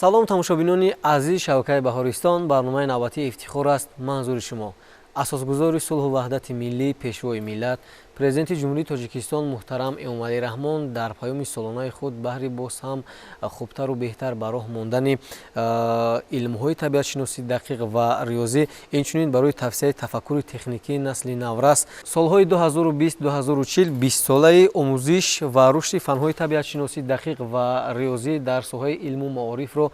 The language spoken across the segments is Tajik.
Салом, тамошобинони азизи шабакаи Баҳористон. Барномаи навбатии «Ифтихор» аст манзури шумо. Асосгузори сулҳу ваҳдати миллӣ, Пешвои миллат, Президенти Ҷумҳурии Тоҷикистон муҳтарам Эмомалӣ Раҳмон дар паёми солонаи худ баҳри боз ҳам хубтару беҳтар ба роҳ мондани илмҳои табиатшиносӣ, дақиқ ва риёзӣ, инчунин барои тавсеаи тафаккури техникии насли наврас, солҳои 2020-2040 бистсолаи омӯзиш ва рушди фанҳои табиатшиносӣ, дақиқ ва риёзӣ дар соҳаи илму маорифро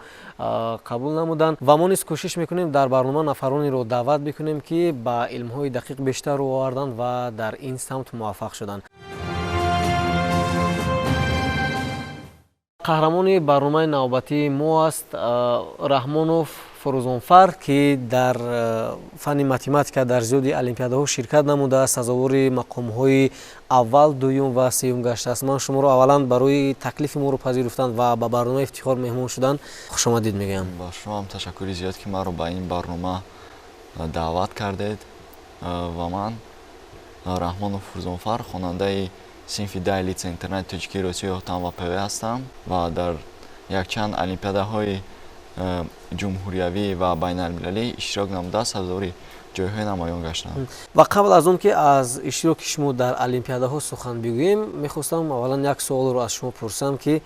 қабул намуданд. Ва мо низ кӯшиш мекунем, дар барнома нафаронеро даъват мекунем, ки ба илмҳои дақиқ бештар рӯ оварданд ва дар ин самт муваффақ шуданд. Қаҳрамони барномаи навбатии мо аст Раҳмонов Фурӯзонфар, ки дар фанни математика дар зиёди олимпиадаҳо ширкат намудааст, сазовори мақомҳои аввал, дуюм ва сеюм гаштааст. Ман шуморо аввалан барои таклифи моро пазируфтан ва ба барномаи «Ифтихор» меҳмон шудан хушомадид мегӯям. Ба шумоам ташаккури зиёд, ки маро ба ин барнома даъват кардед. Ва ман Раҳмонов Фурӯзонфар, хонандаи синфи 10-и литсей интернати тоҷикии Русии Ҳотам ва ПВ ҳастам ва дар якчанд олимпиадаҳои ҷумҳуриявӣ ва байналмилалӣ иштирок намуда, сазовори ҷойҳои намоён гаштам. Ва қабл аз он ки аз иштироки шумо дар олимпиадаҳо сухан бигӯем, мехостам аввалан як суолро аз шумо пурсам, ки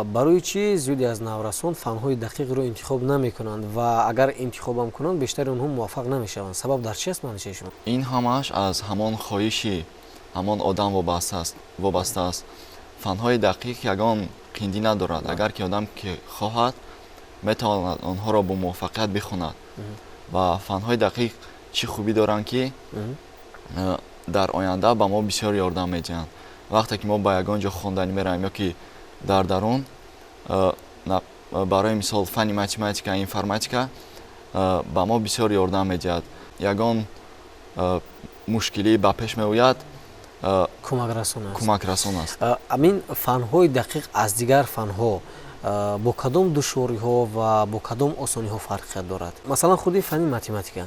барои чӣ зиёде аз наврасон фанҳои дақиқро интихоб намекунанд ва агар интихобам кунанд, бештари онҳо муваффақ намешаванд? Сабаб дар чи аст, маънишаи шумо? Ин ҳамааш аз ҳамон хоҳиши ҳамон одам вобаста аст. Фанҳои дақиқ ягон қиндӣ надорад. Агар ки одам ки хоҳад, метавонад онҳоро бо муваффақият бихонад. Ва фанҳои дақиқ чӣ хубӣ доранд, ки дар оянда ба мо бисёр ёрдам медиҳанд. Вақте ки мо ба ягон ҷо хонданӣ меравем ё ки дар дарун, барои мисол, фанни математика, информатика ба мо бисёр ёрдам медиҳад. Ягон мушкилӣ ба пеш меояд, кӯмакрасон аст. Кӯмакрасон аст. Амин фанҳои дақиқ аз дигар фанҳо бо кадом душвориҳо ва бо кадом осониҳо фарқият дорад? Масалан, худи фанни математика.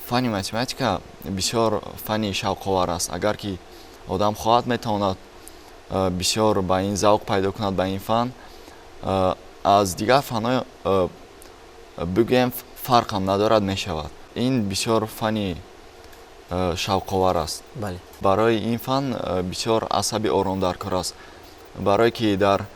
Фанни математика бисёр фанни шавқовар аст. Агар ки одам хоҳад, метавонад бисёр ба ин завқ пайдо кунад, ба ин фан. Аз дигар фанҳо, бигӯем, фарқам надорад мешавад. Ин бисёр фанни шавқовар аст. Барои ин фан бисёр асаби ором дар кор аст, барое ки дар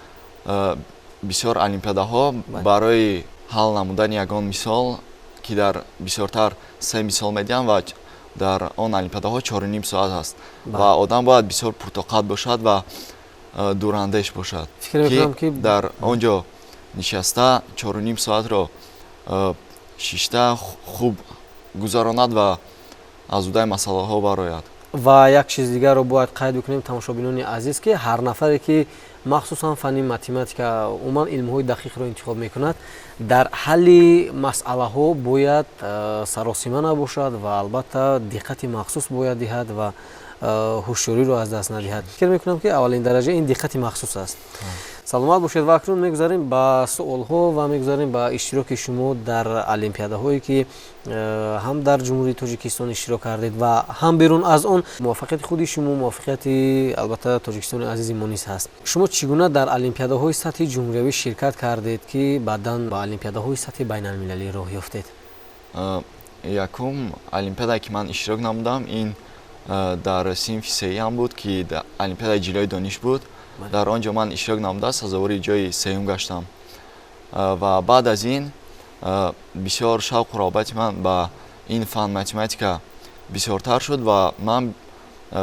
бисёр олимпиадаҳо барои ҳал намудани ягон мисол, ки дар бисёртар се мисол медиҳам ва дар он олимпиадаҳо 4,5 соат аст ва одам бояд бисёр пуртоқат бошад ва дурандеш бошад, ки дар он ҷо нишаста 4,5 соатро шишта хуб гузаронад ва аз уҳдаи масъалаҳо барояд. Ва як чиз дигарро бояд қайд бикунем, тамошобинони азиз, ки ҳар нафаре ки махсусан фанни математика, умуман илмҳои дақиқро интихоб мекунад, дар ҳалли масъалаҳо бояд саросима набошад ва албатта диққати махсус бояд диҳад ва ҳушёриро аз даст надиҳад. Фикр мекунам, ки аввалин дараҷа ин диққати махсус аст. Саломат бошед. Ва акнун мегузарем ба суолҳо ва мегузарем ба иштироки шумо дар олимпиадаҳое, ки ҳам дар Ҷумҳурии Тоҷикистон иштирок кардед ва ҳам берун аз он. Муваффақияти худи шумо муваффақияти, албатта, Тоҷикистони азизи мо низ ҳаст. Шумо чӣ гуна дар олимпиадаҳои сатҳи ҷумҳуриявӣ ширкат кардед, ки баъдан ба олимпиадаҳои сатҳи байналмилалӣ роҳ ёфтед? Якум олимпиадае, ки ман иштирок намудам, ин дар синфи сеюм буд, ки олимпиадаи «Ҷилои дониш» буд. Дар он ҷо ман иштирок намуда, сазовори ҷои сеюм гаштам. Ва баъд аз ин бисёр шавқу рағбати ман ба ин фан, математика, бисёртар шуд ва ман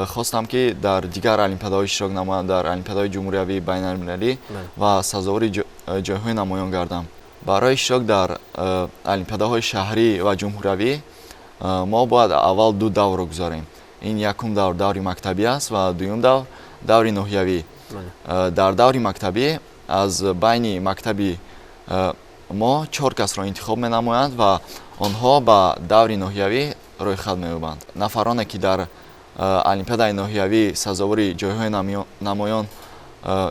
хостам, ки дар дигар олимпиадаҳо иштирок намоям, дар олимпиадаҳои ҷумҳуриявӣ, байналмилалӣ ва сазовори ҷойҳои намоён гардам. Барои иштирок дар олимпиадаҳои шаҳрӣ ва ҷумҳуриявӣ мо бояд аввал ду даврро гузарем. Ин якум давр даври мактабӣ аст ва дуюм давр даври ноҳиявӣ. Дар даври мактабӣ аз байни мактаби мо чор касро интихоб менамоянд ва онҳо ба даври ноҳиявӣ рӯйхат меёбанд. Нафароне, ки дар олимпиадаи ноҳиявӣ сазовори ҷойҳои намоён,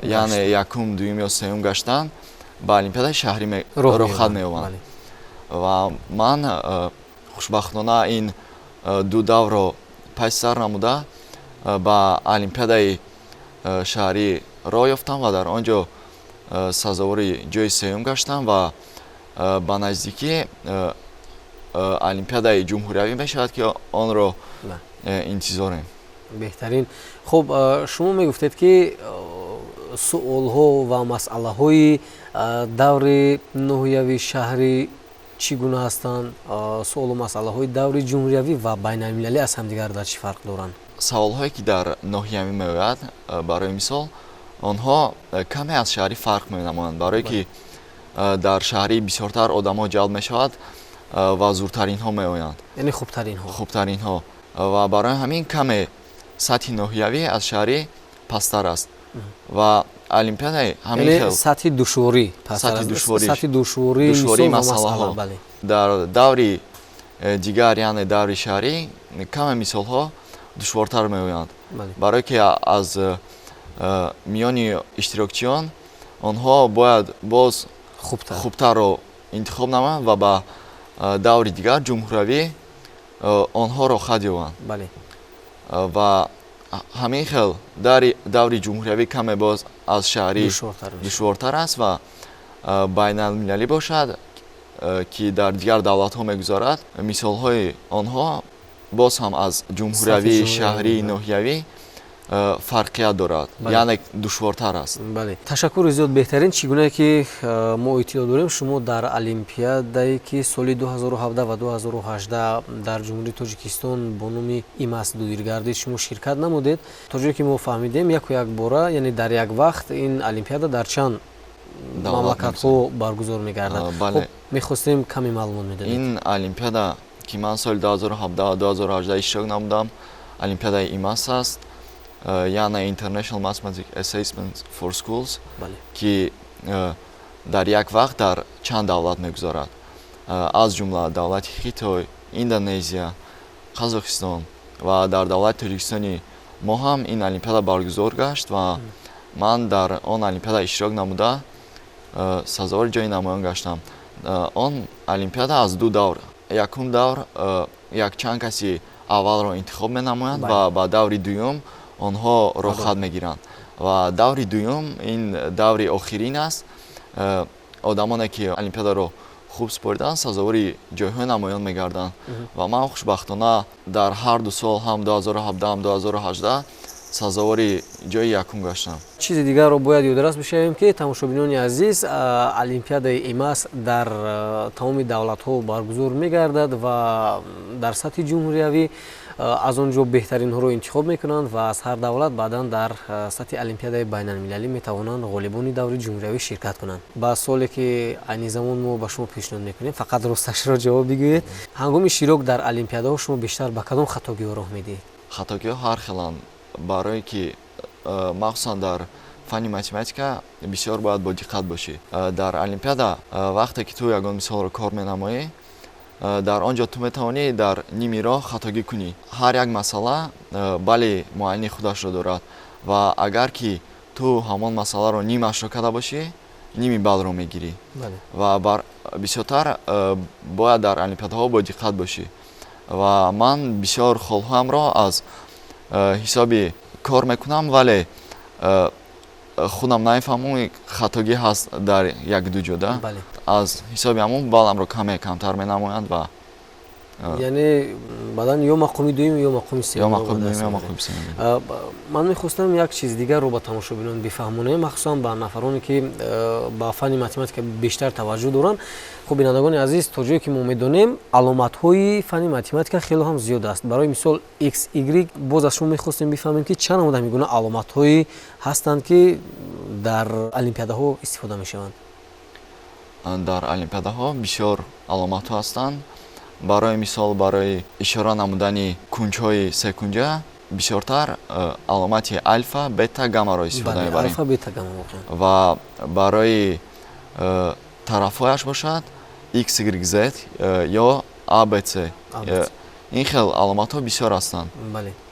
яъне якум, дуюм ё сеюм гаштанд, ба олимпиадаи шаҳрӣ роҳхат меёбанд. Ва ман хушбахтона ин ду даврро паси сар намуда, ба олимпиадаи шаҳрӣ роҳ ёфтам ва дар он ҷо Сазовори ҷои сеюм гаштам ва ба наздикӣ олимпиадаи ҷумҳуриявӣ мешавад, ки онро интизорем. Беҳтарин. Хуб, шумо мегуфтед, ки суолҳо ва масъалаҳои даври ноҳиявӣ, шаҳрӣ чӣ гуна ҳастанд? Суолу масъалаҳои даври ҷумҳуриявӣ ва байналмилалӣ аз ҳамдигар дар чӣ фарқ доранд? Саволҳое, ки дар ноҳиявӣ меояд, барои мисол, онҳо каме аз шаҳрӣ фарқ менамоянд, барое ки дар шаҳрӣ бисёртар одамҳо ҷалб мешавад ва зуртаринҳо меоянд. Яъне хубтаринҳо. Хубтаринҳо. Ва барои ҳамин каме сатҳи ноҳиявӣ аз шаҳрӣ пасттар аст ва олимпиадаи ҳамин хел сатҳи душворӣ. Сатҳи душворӣ. Душвории масъалаҳо. Дар даври дигар, яъне даври шаҳрӣ, каме мисолҳо душвортар меоянд, барое ки аз миёни иштирокчиён онҳо бояд боз хубтарро интихоб намоянд ва ба даври дигар, ҷумҳуриявӣ, онҳо роҳхат ёбанд. Ва ҳамин хел даври ҷумҳуриявӣ каме боз аз шаҳрӣ душвортар аст ва байналмилалӣ бошад, ки дар дигар давлатҳо мегузарад, мисолҳои онҳо боз ҳам аз ҷумҳуриявӣ, шаҳрӣ, ноҳиявӣ фарқият дорад, яъне душвортар аст. Бале, ташаккури зиёд, беҳтарин. Чӣ гунае ки мо иттилоъ дорем, шумо дар олимпиадае, ки соли 2017 ва 2018 дар Ҷумҳурии Тоҷикистон бо номи ИМАС доир гардид, шумо ширкат намудед. То ҷое ки мо фаҳмидем, яку якбора, яъне дар як вақт ин олимпиада дар чанд мамлакатҳо баргузор мегардад. Хуб, мехостем, каме маълумот медодед. Ин олимпиада, ки ман соли 2017 ва 2018 иштирок намудам, олимпиадаи ИМАС аст, яъне International Mathematics Assessment for Schools, ки дар як вақт дар чанд давлат мегузарад, аз ҷумла давлати Хитой, Индонезия, Қазоқистон ва дар давлати Тоҷикистони мо ҳам ин олимпиада баргузор гашт ва ман дар он олимпиада иштирок намуда, сазовори ҷои намоён гаштам. Он олимпиада аз ду давр: якум давр якчанд каси аввалро интихоб менамоянд ва ба даври дуюм онҳо роҳхат мегиранд ва даври дуюм ин даври охирин аст. Одамоне, ки олимпиадаро хуб супориданд, сазовори ҷойҳои намоён мегарданд ва ман хушбахтона дар ҳар ду сол, ҳам 2017, ҳам 2018, сазовори ҷои якум гаштам. Чизи дигарро бояд ёдрас бишавем, ки тамошобинони азиз, олимпиадаи ИМАС дар тамоми давлатҳо баргузор мегардад ва дар сатҳи ҷумҳуриявӣ аз он ҷо беҳтаринҳоро интихоб мекунанд ва аз ҳар давлат баъдан дар сатҳи олимпиадаи байналмилалӣ метавонанд ғолибони даври ҷумҳуриявӣ ширкат кунанд. Ба суоле, ки айни замон мо ба шумо пешниҳод мекунем, фақат росташро ҷавоб бигӯед. Ҳангоми иштирок дар олимпиадаҳо шумо бештар ба кадом хатогиҳо роҳ медиҳед? Хатогиҳо ҳар хеланд, барое ки махсусан дар фанни математика бисёр бояд бодиққат бошӣ. Дар олимпиада вақте ки ту ягон мисолро кор менамоӣ, дар он ҷо ту метавонӣ дар ними роҳ хатогӣ кунӣ. Ҳар як масъала балли муайяни худашро дорад ва агар ки ту ҳамон масъаларо нимашро карда бошӣ, ними баллро мегирӣ. Ва бисёртар бояд дар олимпиадаҳо бодиққат бошӣ ва ман бисёр холҳоямро аз ҳисоби кор мекунам, вале худам намефаҳмам, хатогӣ ҳаст дар як-ду ҷода, аз ҳисоби ҳамон балламро каме камтар менамоянд ва Яъне баъдан ё мақоми дуюм, ё мақоми сеюм. Ё мақоми дуюм, ё мақоми сеюм. Ман мехостам як чиз дигарро ба тамошобинон бифаҳмонем, махсусан ба нафароне, ки ба фанни математика бештар таваҷҷӯҳ доранд. Хуб, бинандагони азиз, то ҷое ки мо медонем, аломатҳои фанни математика хеле ҳам зиёд аст, барои мисол x, y. Боз аз шумо мехостем бифаҳмем, ки чанд намуд ҳамин гуна аломатҳое ҳастанд, ки дар олимпиадаҳо истифода мешаванд? Дар олимпиадаҳо бисёр аломатҳо ҳастанд. Барои мисол, барои ишора намудани кунҷҳои секунҷа бисёртар аломати альфа, бета, гаммаро истифода мебарем ва барои тарафҳояш бошад x, y, z ё a, b, c. Ин хел аломатҳо бисёр ҳастанд.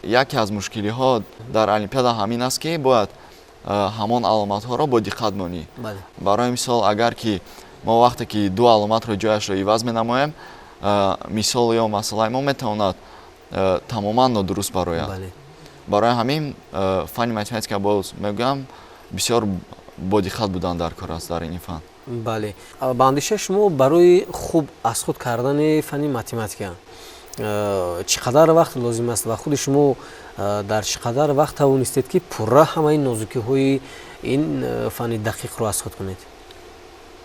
Яке аз мушкилиҳо дар олимпиада ҳамин аст, ки бояд ҳамон аломатҳоро бо диққат монӣ. Барои мисол, агар ки мо вақте ки ду аломатро ҷояшро иваз менамоем, мисол ё масъалаи мо метавонад тамоман нодуруст барояд. Барои ҳамин фанни математика, боз мегӯям, бисёр Бодиққат будан дар кор аст дар ин фан. Бале, ба андешаи шумо, барои хуб аз худ кардани фанни математика чӣ қадар вақт лозим аст ва худи шумо дар чӣ қадар вақт тавонистед, ки пурра ҳамаи нозукиҳои ин фанни дақиқро аз худ кунед?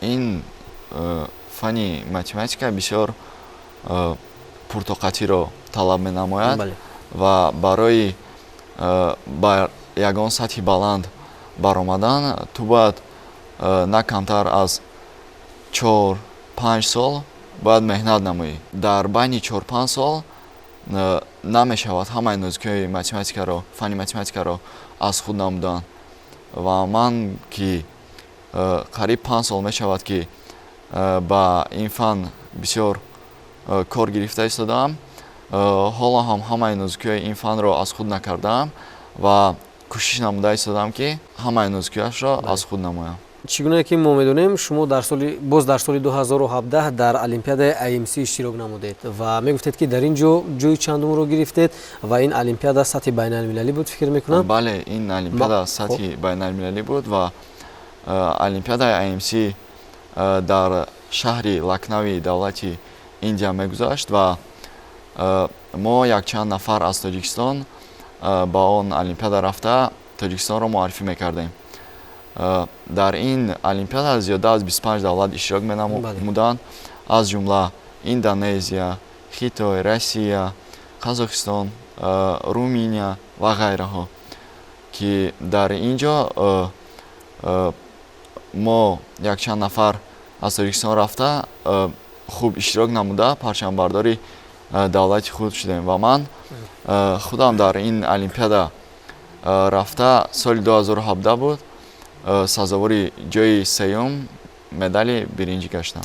Ин фанни математика бисёр пуртоқатиро талаб менамояд ва барои ба ягон сатҳи баланд баромадан ту бояд на камтар аз 4-5 сол бояд меҳнат намоӣ. Дар байни 4-5 сол намешавад ҳамаи нозукиҳои математикаро, фанни математикаро аз худ намудан. Ва ман ки қариб 5 сол мешавад, ки ба ин фан бисёр кор гирифта истодаам, ҳоло ҳам ҳамаи нозукиҳои ин фанро аз худ накардаам ва кӯшиш намуда истодаам, ки ҳамаи нозукиҳояшро аз худ намоям. Чӣ гуна ки мо медонем, шумо дар соли боз дар соли 2017 дар олимпиадаи IMC иштирок намудед ва мегуфтед, ки дар ин ҷо ҷои чандумро гирифтед ва ин олимпиада сатҳи байналмилалӣ буд, фикр мекунам. Бале, ин олимпиада сатҳи байналмилалӣ буд ва олимпиадаи IMC дар шаҳри Лакнави давлати Индия мегузашт ва мо якчанд нафар аз Тоҷикистон ба он олимпиада рафта, Тоҷикистонро муаррифӣ мекардем. Дар ин олимпиада зиёда аз 25 давлат иштирок менамуданд, аз ҷумла Индонезия, Хитой, Россия, Қазоқистон, Руминия ва ғайраҳо, ки дар ин ҷо мо якчанд нафар аз Тоҷикистон рафта, хуб иштирок намуда, парчамбардори давлати худ шудем. Ва ман худам дар ин олимпиада рафта, соли 2017 буд, сазовори ҷои сеюм, медали биринҷӣ гаштам.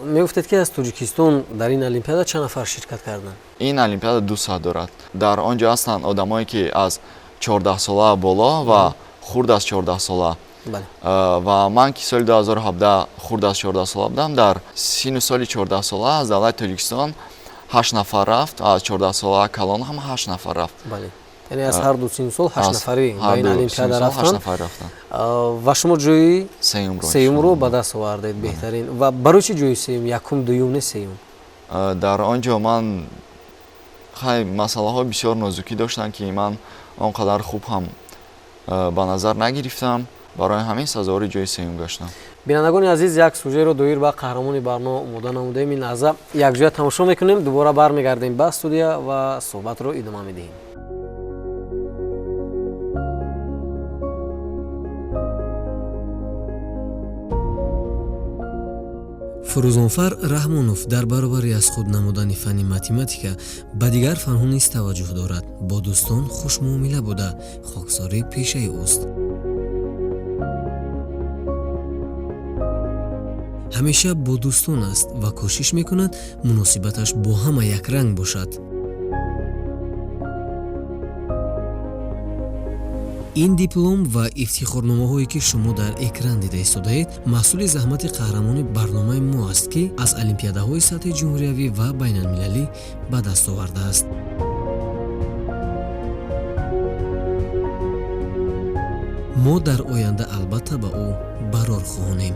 Мегуфтед, ки аз Тоҷикистон дар ин олимпиада чанд нафар ширкат карданд? Ин олимпиада ду сатҳ дорад. Дар он ҷо ҳастанд одамое, ки аз 14сола боло ва хурд аз 14сола. Ва ман ки соли 2017 хурд аз 14сола будам, дар синну соли 14сола аз давлати Тоҷикистон ҳашт нафар рафт, аз 14сола калон ҳам ҳашт нафар рафт. Яъне аз ҳар ду синну сол ҳашт нафарӣ ба ин олимпиада рафтанд ва шумо ҷои сеюмро ба даст овардед. Беҳтарин! Ва барои чӣ ҷои сеюм? Якум, дуюм не, сеюм? Дар он ҷо ман хай масъалаҳо бисёр нозукӣ доштанд, ки ман он қадар хуб ҳам ба назар нагирифтам, барои ҳамин сазовори ҷои сеюм гаштам. Бинандагони азиз, як сюжетро доир ба қаҳрамони барнома омода намудаем. Ин лаҳза якҷоя тамошо мекунем, дубора бармегардем ба студия ва суҳбатро идома медиҳем. Фурӯзонфар Раҳмонов дар баробари аз худ намудани фанни математика ба дигар фанҳо низ таваҷҷӯҳ дорад. Бо дӯстон хушмуомила буда, хоксорӣ пешаи ӯст. Ҳамеша бо дӯстон аст ва кӯшиш мекунад, муносибаташ бо ҳама якранг бошад. Ин диплом ва ифтихорномаҳое, ки шумо дар экран дида истодаед, маҳсули заҳмати қаҳрамони барномаи мо аст, ки аз олимпиадаҳои сатҳи ҷумҳуриявӣ ва байналмилалӣ ба даст овардааст. Мо дар оянда албатта ба ӯ барор хоҳонем.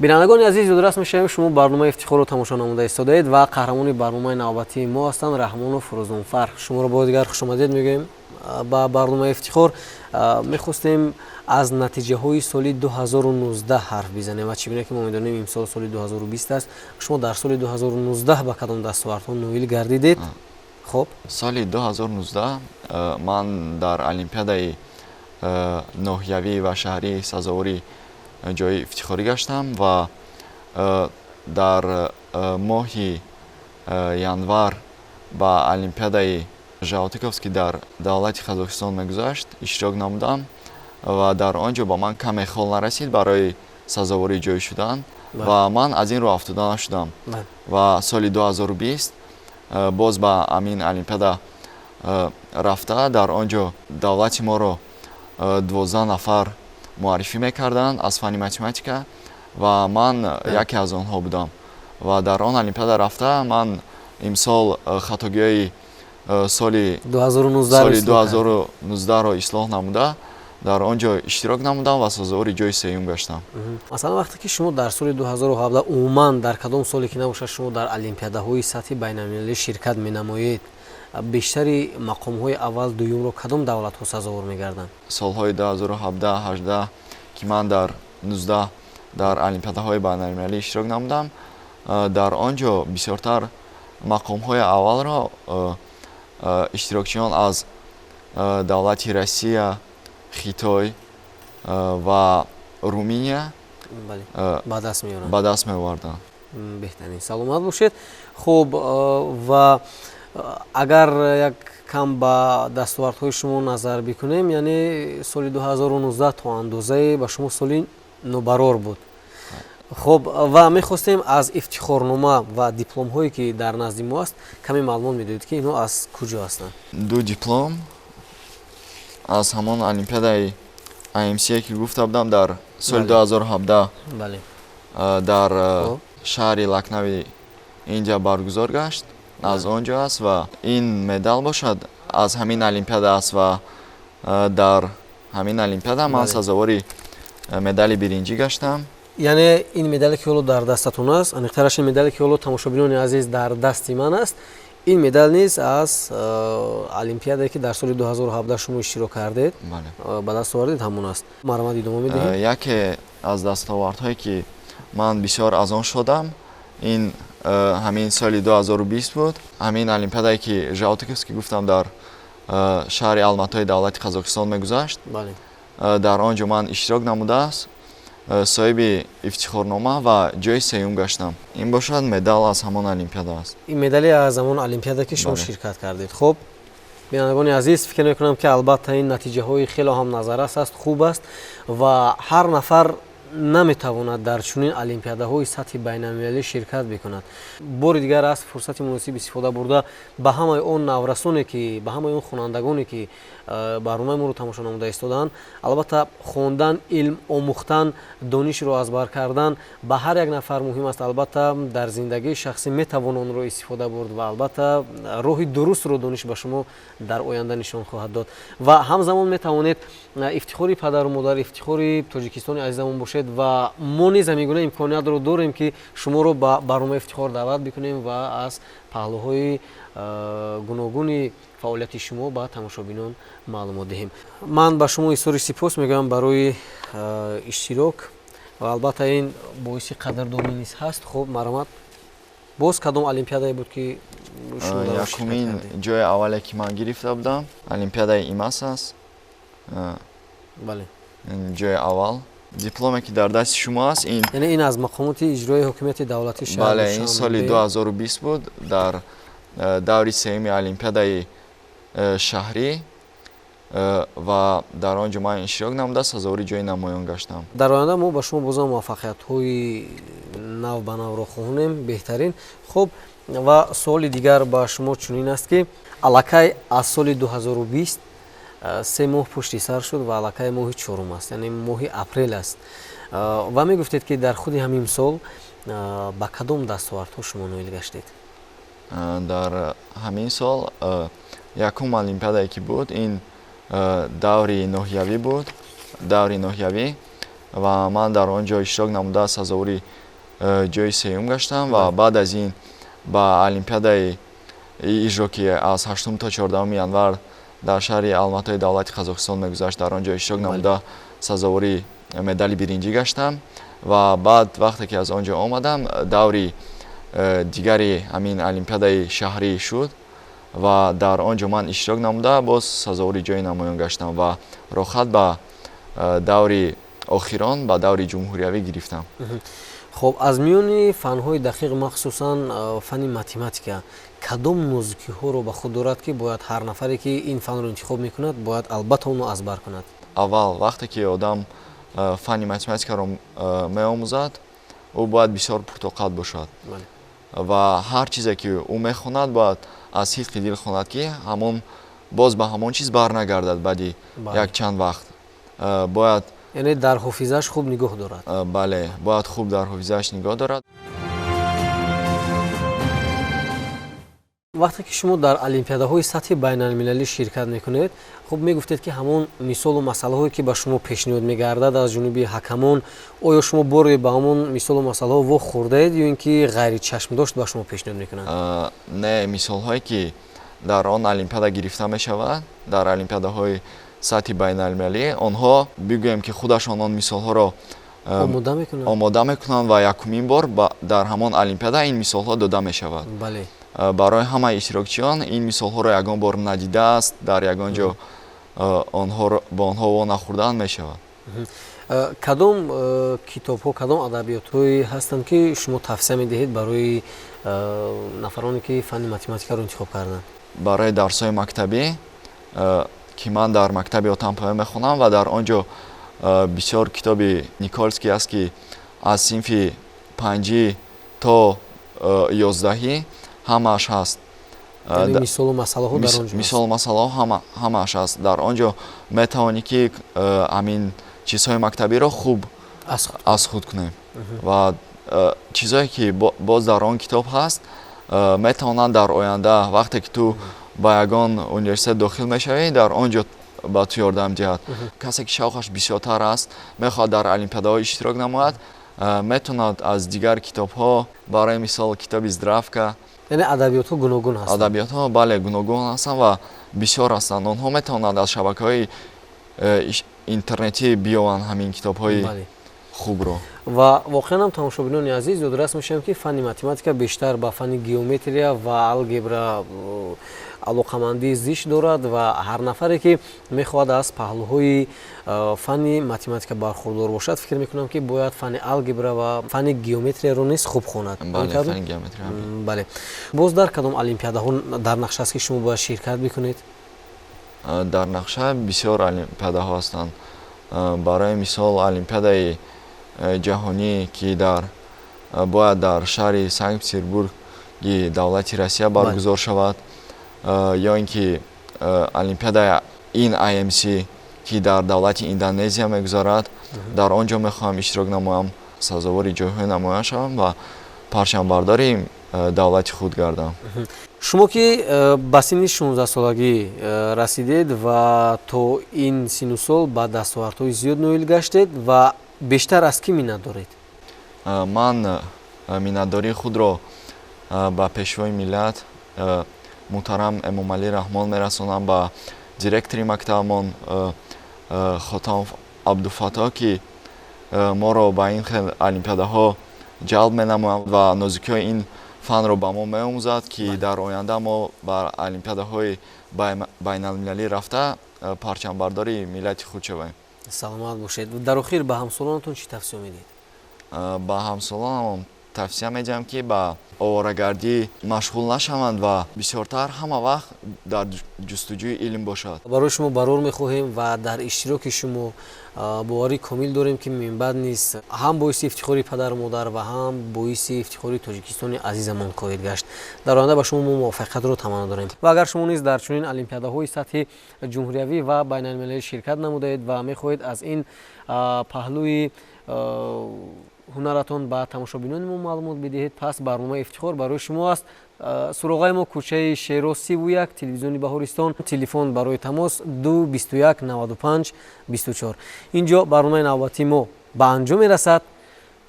Бинандагони азиз, ёдрас мешавем, шумо барномаи Ифтихорро тамошо намуда истодаед ва қаҳрамони барномаи навбатии мо ҳастанд Раҳмонов Фурӯзонфар. Шуморо бори дигар хушомадед мегӯем ба барномаи Ифтихор. Мехостем аз натиҷаҳои соли 2019 ҳарф бизанем ва чӣ гуна ки мо медонем, имсол соли 2020 аст. Шумо дар соли 2019 ба кадом дастовардҳо ноил гардидед? Хоб. Соли 2019 ман дар олимпиадаи ноҳиявӣ ва шаҳрӣ сазовори ҷои ифтихорӣ гаштам ва дар моҳи январ ба олимпиадаи Жаутыковский дар давлати Қазоқистон мегузашт иштирок намудам ва дар он ҷо ба ман каме хол нарасид барои сазовори ҷой шудан ва ман аз ин рӯ афтода нашудам ва соли 2020 боз ба ҳамин олимпиада рафта, дар он ҷо давлати моро 12 нафар муаррифӣ мекарданд аз фанни математика. Ва ман яке аз онҳо будам. Ва дар он олимпиада рафта ман имсол хатогиҳои соли 2019-ро ислоҳ намуда, дар он ҷо иштирок намудам ва сазовори ҷои сеюм гаштам. Масалан, вақте ки шумо дар соли 2017, умуман дар кадом соле ки набошад, шумо дар олимпиадаҳои сатҳи байналмилалӣ ширкат менамоед, бештари мақомҳои аввал, дуюмро кадом давлатҳо сазовор мегарданд? Солҳои 2017, 18, ки ман дар 19 дар олимпиадаҳои байналмилалӣ иштирок намудам, дар он ҷо бисёртар мақомҳои аввалро иштирокчиён аз давлати Россия, Хитой ва Руминия ба даст меоварданд. Беҳтарин, саломат бошед. Хуб, ва агар як кам ба дастовардҳои шумо назар бикунем, яъне соли 2019 то андозае ба шумо соли нобарор буд. Хуб, ва мехостем аз ифтихорнома ва дипломҳое ки дар назди мо аст каме маълумот медодед, ки инҳо аз куҷо ҳастанд. Ду диплом аз ҳамон олимпиадаи АМС, ки гуфта будам, дар соли 2017 дар шаҳри Лакнави Индия баргузор гашт, аз он ҷо аст. Ва ин медал бошад аз ҳамин олимпиада аст ва дар ҳамин олимпиада ман сазовори медали биринҷӣ гаштам. Яъне ин медале ки ҳоло дар дастатон аст, аниқтараш ин медале ки ҳоло, тамошобинони азиз, дар дасти ман аст, ин медал низ аз олимпиадае ки дар соли 2017 шумо иштирок кардед, ба даст овардед, ҳамон аст. Марҳамат, идома медиҳем. Яке аз дастовардҳое ки ман бисёр аз он шодам, ин ҳамин соли 2020 буд. Ҳамин олимпиадае ки Жаутыковский гуфтам, дар шаҳри Алматои давлати Қазоқистон мегузашт, дар он ҷо ман иштирок намудааст, соҳиби ифтихорнома ва ҷои сеюм гаштам. Ин бошад медал аз ҳамон олимпиада аст. Ин медале аз ҳамон олимпиада ки шумо ширкат кардед. Хуб, бинандагони азиз, фикр мекунам, ки албатта ин натиҷаҳои хеле ҳам назаррас аст, хуб аст ва ҳар нафар наметавонад дар чунин олимпиадаҳои сатҳи байналмилалӣ ширкат бикунад. Бори дигар аз фурсати муносиб истифода бурда, ба ҳамаи он наврасоне ки, ба ҳамаи он хонандагоне ки барномаи моро тамошо намуда истодаанд, албатта хондан, илм омӯхтан, донишро аз бар кардан ба ҳар як нафар муҳим аст. Албатта дар зиндагии шахсӣ метавон онро истифода бурд ва албатта роҳи дурустро дониш ба шумо дар оянда нишон хоҳад дод. Ва ҳамзамон метавонед ифтихори падару модар, ифтихори Тоҷикистони азизамон бошед. Ва мо низ ҳамин гуна имкониятро дорем, ки шуморо ба барномаи ифтихор даъват бикунем ва аз паҳлӯҳои гуногуни фаъолияти шумо ба тамошобинон маълумот диҳем. Ман ба шумо изҳори сипос мегӯям барои иштирок ва албатта ин боиси қадрдонӣ низ ҳаст. Хуб, марҳамат, боз кадом олимпиадае буд ки? Якумин ҷои аввале ки ман гирифта будам, олимпиадаи ИМАС аст. Бале. Ҷои аввал, дипломе ки дар дасти шумо аст, ин Яъне ин аз мақомоти иҷроии ҳокимияти давлатии шаҳри Бале, ин соли 2020 буд, дар даври сеюми олимпиадаи шаҳрӣ ва дар он ҷо ман иштирок намуда, сазовори ҷои намоён гаштам. Дар оянда мо ба шумо бозам муваффақиятҳои нав ба навро хоҳонем. Беҳтарин. Хуб, ва суоли дигар ба шумо чунин аст, ки аллакай аз соли 2020 3 моҳ пушти сар шуд ва аллакай моҳи чорум аст, яъне моҳи апрел аст. Ва мегуфтед, ки дар худи ҳамин сол ба кадом дастовардҳо шумо ноил гаштед? Дар ҳамин сол якум олимпиадае ки буд, ин даври ноҳиявӣ буд, даври ноҳиявӣ, ва ман дар он ҷо иштирок намуда, сазовори ҷои сеюм гаштам. Ва баъд аз ин ба олимпиадаи ИЖРО, ки аз 8 то 14 январ дар шаҳри Алматои давлати Қазоқистон мегузашт, дар он ҷо иштирок намуда, сазовори медали биринҷӣ гаштам. Ва баъд вақте ки аз он ҷо омадам, даври дигари ҳамин олимпиадаи шаҳрӣ шуд ва дар он ҷо ман иштирок намуда, боз сазовори ҷои намоён гаштам ва роҳхат ба даври охирон, ба даври ҷумҳуриявӣ гирифтам. Хуб, аз миёни фанҳои дақиқ, махсусан фани математика кадом нозукиҳоро ба худ дорад, ки бояд ҳар нафаре ки ин фанро интихоб мекунад, бояд албатта онро аз бар кунад? Аввал, вақте ки одам фани математикаро меомӯзад, ӯ бояд бисёр пуртоқат бошад ва ҳар чизе ки ӯ мехонад, бояд аз сидқи дил хонад, ки ҳамон боз ба ҳамон чиз барнагардад. Баъди як чанд вақт бояд Яъне дар ҳофизааш хуб нигоҳ дорад. Бале, бояд хуб дар ҳофизааш нигоҳ дорад. Вақте ки шумо дар олимпиадаҳои сатҳи байналмилалӣ ширкат мекунед, хуб мегуфтед, ки ҳамон мисолу масъалаҳое, ки ба шумо пешниҳод мегардад аз ҷониби ҳакамон, оё шумо боре ба ҳамон мисолу масъалаҳо вохӯрдаед ё ин ки ғайричашмдошт ба шумо пешниҳод мекунанд? Не, мисолҳое, ки дар он олимпиада гирифта мешавад, дар олимпиадаҳои сатҳи байналмилалӣ, онҳо бигӯем, ки худашон он мисолҳоро омода мекунанд ва якумин бор дар ҳамон олимпиада ин мисолҳо дода мешавад. Барои ҳамаи иштирокчиён ин мисолҳоро ягон бор надидааст, дар ягон ҷо бо онҳо во нахӯрдан мешавад. Кадом китобҳо, кадом адабиётҳое ҳастанд, ки шумо тавсия медиҳед барои нафароне, ки фанни математикаро интихоб карданд? Барои дарсҳои мактабӣ, ки ман дар мактаби Отампоя мехонам ва дар он ҷо бисёр китоби Николский аст, ки аз синфи 5 то 11 ҳамааш ҳаст. Мисолу масъалаҳо дар он ҷо? Мисолу масъалаҳо ҳамааш ҳаст. Дар он ҷо метавонӣ, ки ҳамин чизҳои мактабиро хуб аз худ кунем ва чизҳое, ки боз дар он китоб ҳаст, метавонанд дар оянда, вақте ки ту ба ягон университет дохил мешавӣ, дар он ҷо ба ту ёрдам диҳад. Касе, ки шавқаш бисёртар аст, мехоҳад дар олимпиадаҳо иштирок намояд, метавонад аз дигар китобҳо, барои мисол китоби Здравка. Яъне адабиётҳо гуногун ҳастанд? Адабиётҳо, бале, гуногун ҳастанд ва бисёр ҳастанд. Онҳо метавонанд аз шабакаҳои интернетӣ биёванд ҳамин китобҳои хубро. Ва воқеан ҳам, тамошобинони азиз, ёдрас мешавем, ки фанни математика бештар ба фанни геометрия ва алгебра алоқамандии зич дорад ва ҳар нафаре, ки мехоҳад аз паҳлӯҳои фанни математика бархурдор бошад, фикр мекунам, ки бояд фанни алгебра ва фанни геометрияро низ хуб хонад. Бале, боз дар кадом олимпиадаҳо дар нақша аст, ки шумо бояд ширкат бикунед? Дар нақша бисёр олимпиадаҳо ҳастанд. Барои мисол, олимпиадаи ҷаҳонӣ, ки бояд дар шаҳри Санкт Петербурги давлати Россия баргузор шавад, ё ин ки олимпиадаи IMC, ки дар давлати Индонезия мегузарад, дар он ҷо мехоҳам иштирок намоям, сазовори ҷойҳои намоян шавам ва парчамбардори давлати худ гардам. Шумо, ки ба синни 16-солагӣ расидед ва то ин синну сол ба дастовардҳои зиёд ноил гаштед, ва бештар аз кӣ миннат доред? Ман миннатдории худро ба пешвои миллат муҳтарам Эмомалӣ Раҳмон мерасонам, ба директори мактабамон Хотамов Абдуфаттоҳ, ки моро ба ин хел олимпиадаҳо ҷалб менамояд ва нозукиҳои ин фанро ба мо меомӯзад, ки дар оянда мо ба олимпиадаҳои байналмилалӣ рафта парчамбардори миллати худ шавем. Саломат бошед. Дар охир ба ҳамсолонатон чӣ тавсия медиҳед? Ба ҳамсолонам тавсия медиҳам, ки ба оворагардӣ машғул нашаванд ва бисёртар ҳама вақт дар ҷустуҷӯи илм бошад. Барои шумо барор мехоҳем ва дар иштироки шумо боварӣ комил дорем, ки минбаъд низ ҳам боиси ифтихори падару модар ва ҳам боиси ифтихори Тоҷикистони азизамон хоҳед гашт. Дар оянда ба шумо мо муваффақиятро таманно дорем. Ва агар шумо низ дар чунин олимпиадаҳои сатҳи ҷумҳуриявӣ ва байналмилалӣ ширкат намудаед ва мехоҳед аз ин паҳлӯи ҳунаратон ба тамошобинони мо маълумот бидиҳед, пас барномаи Ифтихор барои шумо аст. Суроғаи мо кӯчаи Шеро 31, телевизиони Баҳористон, телефон барои тамос 2 21 95 24. Инҷо барномаи навбатии мо ба анҷом мерасад.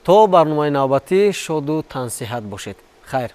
То барномаи навбатӣ шоду тансиҳат бошед. Хайр.